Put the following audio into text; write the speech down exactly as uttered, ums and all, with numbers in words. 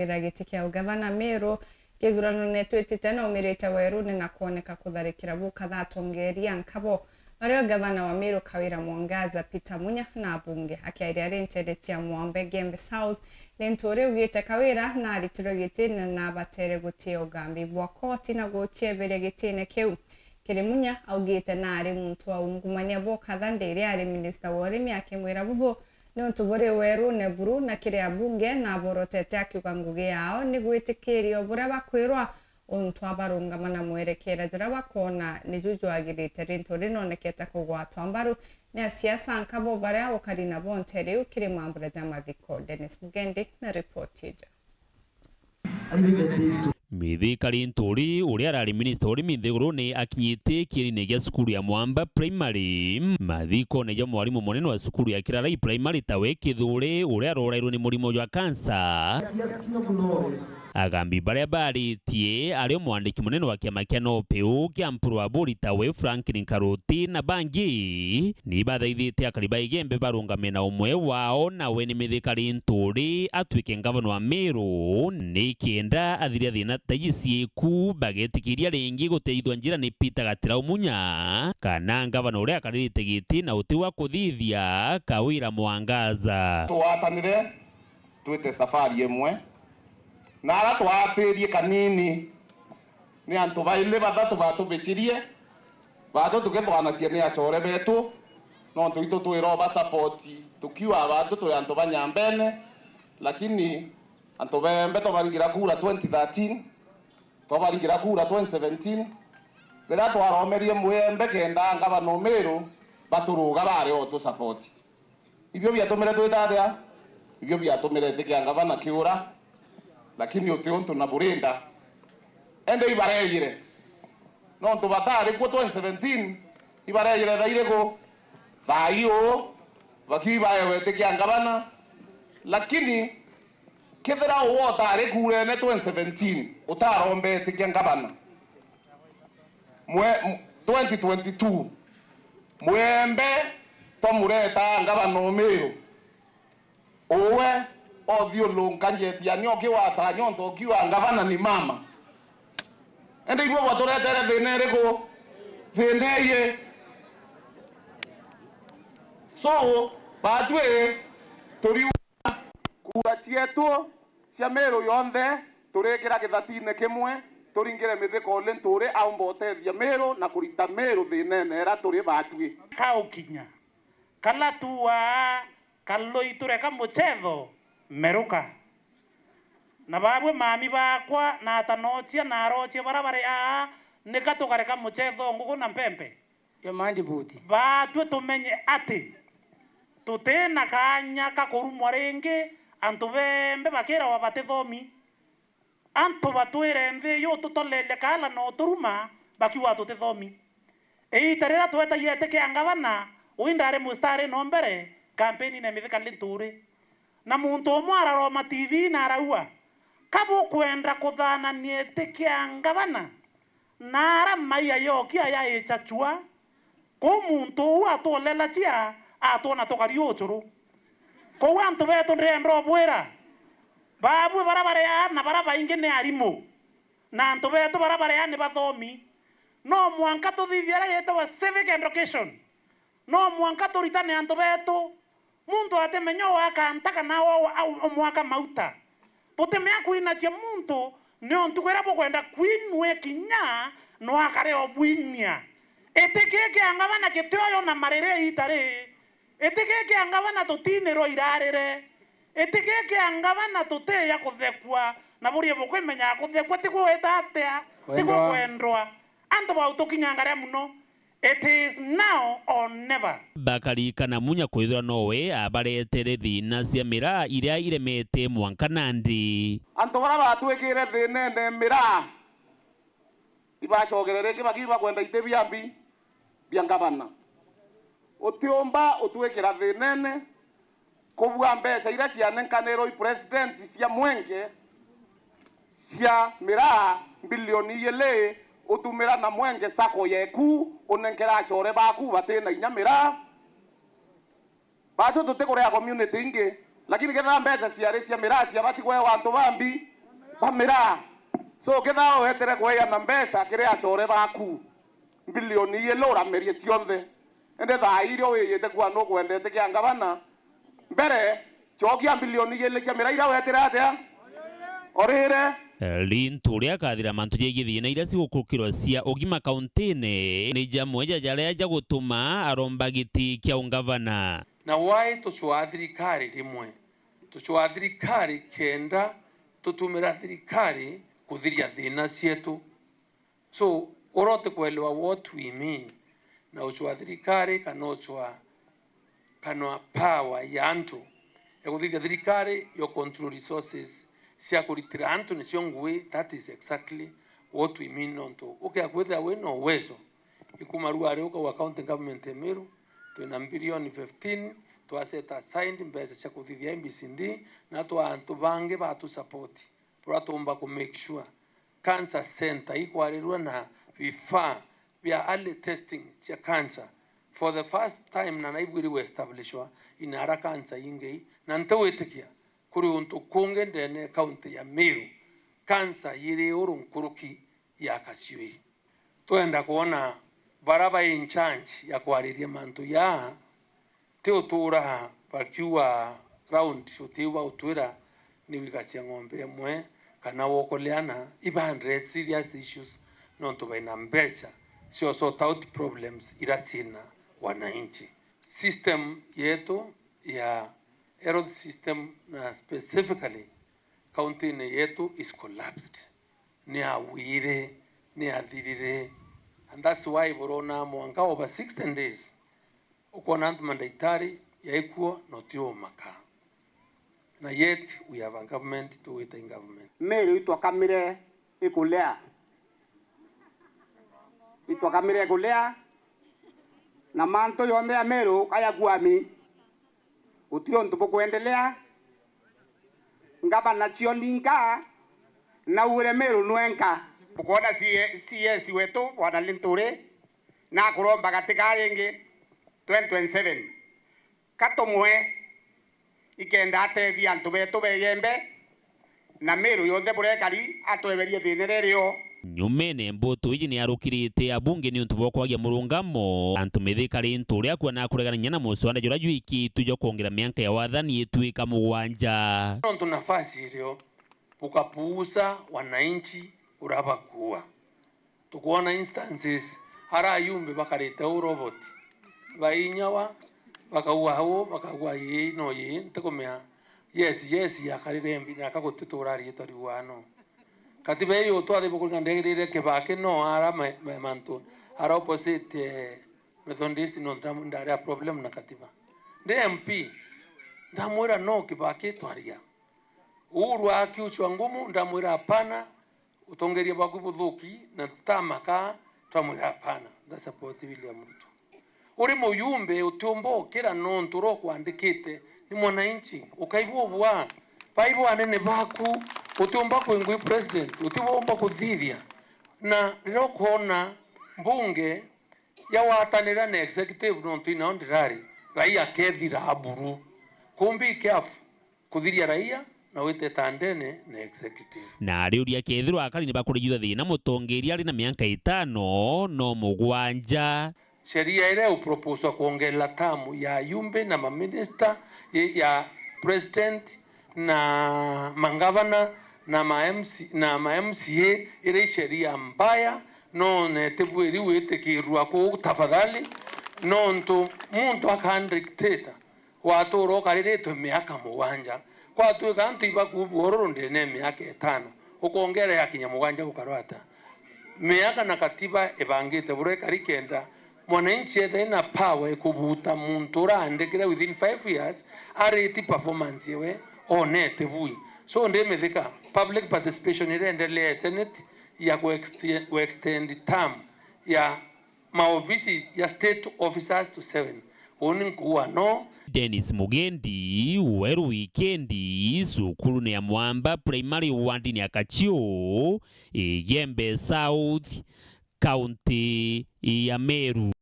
Ira giti kia ugavana Meru kithuranone twitite na umirite werune na kwoneka kutharikira bukatha atongeria nkabo. Ario gavana wa Meru Kawira Mwangaza, Peter Munya na abunge. Akiaria ari ntere cia Mwamba Igembe South, Linturi augite Kawira naritirwe gitine na abatere gutia ugambi bwa koti na gucieberia gitine kiu. Kiri Munya augite nari muntu wa ungumania bukatha ndiri ari minista wa urimi akimwira bubu niuntu buri werune buru na kiri abunge na aborotete akiuga ngugi yao ni gwitikiria o buria bakwirwa untu abarungama na mwerekera juria bakoona niju jwagirite. Rintu rinonekete kugwatwa mbaru ni asiasa nkabo baria ukari nabo nte riu kiri mambura ja mathiko. Dennis Mugendi na ripoti ija. Mithika Linturi, uria arari minista wa urimi nthiguruni, akinyite kienine gia cukuru ya Mwamba Primary, mathikone ja mwarimu munene wa cukuru ya Kirarai Primary tawe Kithuri, uria arorairwe ni murimo jwa kansa. Agambi baria baritie ario mwandiki munene wa kiama kia NOPEU kia Mpuru Aburi tawe Franklin Karuti na bangi, ni bathaithite akari ba Igembe barungame na umwe wao, nawe ni Mithika Linturi atwike ngavana wa Meru, nikenda athiria thina ta iji cieku, bagetikiria ringi guteithwa njira ni Peter Gatirau Munya, kana ngavana uria akaririte giti na uti wa kuthithia Kawira Mwangaza. Twatanire twite safari imwe, na ara twaatirie kanini ni antu baili bathatu batubichirie, baatu tukithwanacia ni acore betu, nontu itu twirwa ba support tukiuga baatu turi antu ba Nyambene, lakini antu bembe twabaringira kura twenty thirteen, twabaringira kura twenty seventeen, riria twaromerie Mwembe kenda ngavana Umiru baturuga bari o tu support. Ibio biatumire twita atia? Ibio biatumire itikia ngavana kiura, lakini uti untu na burinda. Ende ibarejire. Nontu batari kuo twenty seventeen, ibarejire thaa iriku? Thaa ii uu, bakiu ibaewe itikia ngavana. Lakini kethira uwe utari kuurene twenty seventeen, utarombe itikia ngavana, Mwe-, m-, twenty twenty-two, Mwembe twamureta ngavana Umiru. Uwe othiulunka njeti yani ukiwata nyonto ukiuga ngavana ni mama. Ende ibo bwaturetere thina iriku? Thina iyi. So, batwi turiuga kura cietu cia Meru yonthe turikira kithatine kimwe, turingire Mithika Linturi aumba utethia Meru na kurita Meru thinene ira turi batwi. Kaukinya, kala tuaa kalui tureka muchetho, meruka. Na babwe mami bakwa na atanochia na arochia bara bari aa, nika tukareka muchetho ngugu na mpempe? Yo mandi buti. Batwi tumenye ati tuti na kaanya ka kurumwa ringi, antu bembe bakirawa batithomi. Antu batwire nthi yu tutolele kaala na uturuma, bakiuga tutithomi. Iita riria twetagia itikia ngavana, ui ndari mustari no mbere kampeni-ini ya Mithika Linturi. Na muntu umwe araroma T V na araua, ka bukwenda kuthanania itikia ngavana? Na ara mai ayokia yaicha chua, kuu muntu uu atwolela chia, atwona tukari uchuru. Kuu antu betu ndirienda ubwira, babwe bara bari aa na bara baingi ni arimu, na antu betu bara bari aa ni bathomi. No mwanka tuthithie aria yitawa civic education. No mwanka turitane antu betu. Muntu atimenya owaka nta kana o-, o-, omwaka mauta. Butimea kwinachia muntu, nio ntuku iria bukwenda kwinue kinya nwakare obwinia. Iti kii kia ngavana kitioyo na mariri iita ri. Iti kii kia ngavana tutinirwa irarire. Iti kii kia ngavana tutiya kuthekwa, na burie bukwimenyaga kuthekwa ti gwita atia? Ti gwa kwendwa. Antu bau tukinyanga ria muno. It is now or never. Bakarikana Munya kwithirwa nowe abaretere thina cia miraa iria iremete mwanka nandi. Antu baria batwikire thinene miraa, ibacokere ringi bakiuga bakwenda iti bia mbi bia ngavana. Utiumba utwikira thinene kubua mbeca iria cianenkanirwe i president cia Mwenge cia miraa mbilioni igiri, utumira na Mwenge sacco yeku, unenkera acore baku batina inya miraa. Batu tutikurea community ingi, lakini kethira mbeca ciari cia miraa ciabati kwewa antu ba mbi, Ba miraa. So, kethira wetere kweana mbeca kiri acore baku, mbilioni ijiri uramerie cionthe. Indi thaa ii rio wijite kuuga nukwendete kia ngavana, mbere, cokia mbilioni ijiri cia miraa iria wetire atia? Orire. Linturi akathira mantu jegie thiina iria cigukurukirwa cia ugima kauntine ni jamwe ja jaria jagutuma aromba giti kia ungavana. Na why tucwaa thirikari rimwe? Tucwaa thirikari kenda tutumira thirikari kuthiria thiina cietu. So, uria utikwelewa what we mean na ucwaa thirikari kana ucwaa, kana power ya antu ya kuthithia thirikari yo control resources cia kuritira antu nicio ngui, that is exactly what we mean. Nontu ukea kwithira wina uwezo, ikuma rua ri ukauga county government ya Meru, twina mbilioni fifteen twa set aside mbeca cia kuthithia A B C D, na twa antu bangi batu support, buria tuumba ku make sure cancer center ikwarirua na vifaa bia early testing cia cancer for the first time, na naibwiri gu establishwa inara cancer ingi, na ntiwitikia kuri untu kungi ndene county ya Meru cancer yiri uru nkuruki ya Kaciui. Twenda kwona bara bai in charge ya kwariria mantu jaa, ti utuura bakiuga round, utiu bautwira ni wigacia ng'ombe imwe kana wokoleana, iba address serious issues, nontu baina mbeca cio sort out problems ira cina wananchi. System yetu ya health system na specifically county-ini yetu is collapsed. Ni awire, ni athirire. And that's why burona mwanka over sixty days, ukwona antu mandaitari yaikuo na utiumaka. Na yet we have a government to wait in government. Meru itwakamire ikulea. Itwakamire ikulea. Na mantu yonthe ya Meru kaya kuami. Guti untu bukwendelea. Ngavana cio ninka, naugire Meru nwenka. Bukwona C-, C S wetu, Bwana Linturi, nakuromba gatika ringi twenty twenty-seven. Katumwe ikenda atethia antu betu begembe, na Meru yonthe burekari atweberie thina ririo. Nyumene, mbutu iji ni arukirite abunge niuntu bwa kwagia murungamo. Antu mithika Linturi akuona kuregana na muswada juria jwikitwe jwa kwongera mianka ya wathani itwika mugwanja. Nontu nafasi irio, bukapuusa wananchi urabakuua. Tukwona instances, ara ayumbe bakarite uu robot. Bainyawa, bakauga uu, bakauga ii, no ii, ntikumea. Yes, yes, yakarire mbi, na kaguti turarie twariuga no. Katiba iyo twathi bukuringa ndegirire Kibaki no ara ma-, ma-, mantu, ara opposite, eh, Methodist no ndam-, ndari a problem na katiba. Ndi M P, ndamwira no Kibaki twaria. Uhuru akiuchwa ngumu, ndamwira hapana, utongeria bwaku buthuki, na tutamaka, twamwira hapana, nda support William Ruto. Uri muyumbe, utiumba ukira nontu uria ukwandikite ni mwananchi, ukaigua ubua, baigua anene baku, utiumba kwingui president, utiumba kuthithia. Na riria ukwona mbunge yagwatanira na executive nontu inao ndirari, raia akethira aburu. Kumbi careful. Kuthiria raia na witeta ndene na executive. Na ariuria kethirwa akari ni bakurijithwa thina mutongeria ari na mianka itano no mugwanja. Sheria iria iuproposwa kwongerera term ya ayumbe na maminista, ya president na mangavana na ma M C, na ma M C A iria i sheria mbaya, no netibwiri witikirua kuu tafadhali, nontu muntu akandictate Watura ukariritwe miaka mugwanja. Kwatuika antu ibakuubua ururu ndene ya miaka itano, ukongera yakinya mugwanja gukarwa atia? Miaka na katiba ibangite buria ikari kenda mwananchi ethire na power ikubuta muntu uraandikire within five years, ariti performance ewe, onete bui. So ndimithika, public participation irendelea Senate ya ku extend, ku extend term ya maobisi ya state officers to seven. Uni nkuua no. Dennis Mugendi, Weru Wikendi, cukurune ya Mwamba Primary wardini ya Kachiu, Igembe South, kaunti ya Meru.